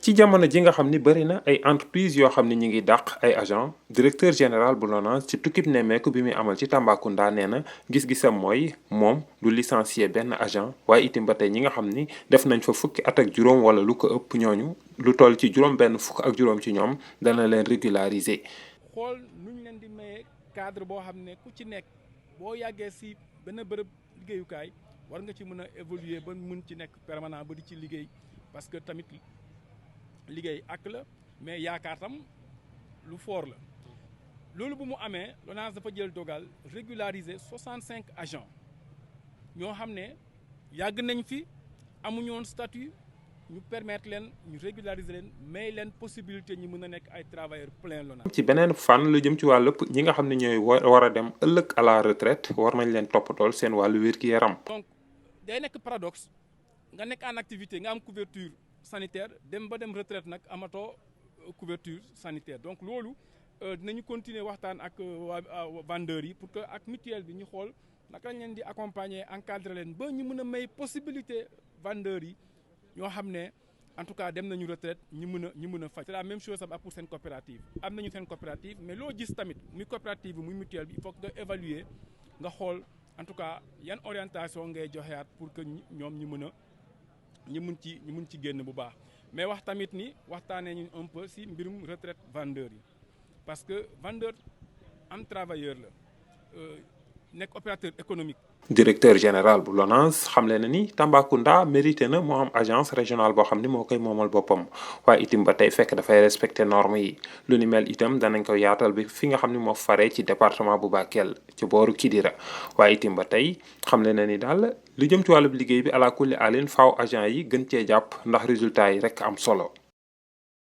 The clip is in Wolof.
ci jamono ji nga xam ni bëri na ay entreprise yoo xam ni ñu ngi dàq ay agent directeur général bu LONASE ci tukkib nemmeeku bi muy amal ci Tambacounda nee na gis-gisam mooy moom du licencier benn agent waaye itam ba tey ñi nga xam ni def nañ fa fukki at ak juróom wala lu ko ëpp ñooñu lu toll ci juróom benn fukk ak juróom ci ñoom dana leen régulariser. xool nu ñu leen di maye cadre boo xam ne ku ci nekk boo yàggee si benn bërëb liggéeyukaay war nga ci mën a évoluer ba mën ci nekk permanent ba di ci liggéey parce que tamit liggéey ak la mais yaakaar tam lu fort la loolu bu mu amee LONASE dafa jël dogal régulariser 65 agents ñoo xam ne yàgg nañ fi amuñu woon statut ñu permettre leen ñu régulariser leen may leen possibilité ñu mën a nekk ay travailleurs plein LONASE. ci beneen fànn lu jëm ci wàllu ñi nga xam ne ñooy war a dem ëllëg à la retraite war nañ leen toppatool seen wàllu wér-gi-yaram. donc day nekk paradoxe nga nekk en activité nga am couverture sanitaire dem ba dem retraite nag amatoo couverture sanitaire donc loolu dinañu continuer waxtaan ak waa vendeurs yi pour que ak mutuelle bi ñu xool naka lañ leen di accompagner encadrer leen ba ñu mën a may possibilité vendeurs yi ñoo xam ne en tout cas dem nañu retraite ñu mën a faj. c'est la même chose ak pour seen coopérative am nañu seen coopérative mais loo gis tamit muy coopérative bi muy mutuelle bi il faut que nga évaluer nga xool en tout cas yan orientation ngay joxeyaat pour que ñoom ñu mun ci génn bu baax mais wax tamit ni waxtaanee ñu un peu si mbirum retraite vendeurs yi parce que vendeur am travailleur la nekk opérateur économique. directeur général bu LONASE xamle na ni Tambacounda mérité na moo am agence régionale boo xam ni moo koy moomal boppam waaye itam ba tey fekk dafay respecter normes yi lu ni mel itam danañ ko yaatal bi fi nga xam ni moo faree ci département bu Bakel ci booru Kidira waaye itam ba tey xamle na ni daal lu jëm ci wàllub liggéey bi ala kulli alin faaw agent yi gën cee jàpp ndax résultat yi rek am solo.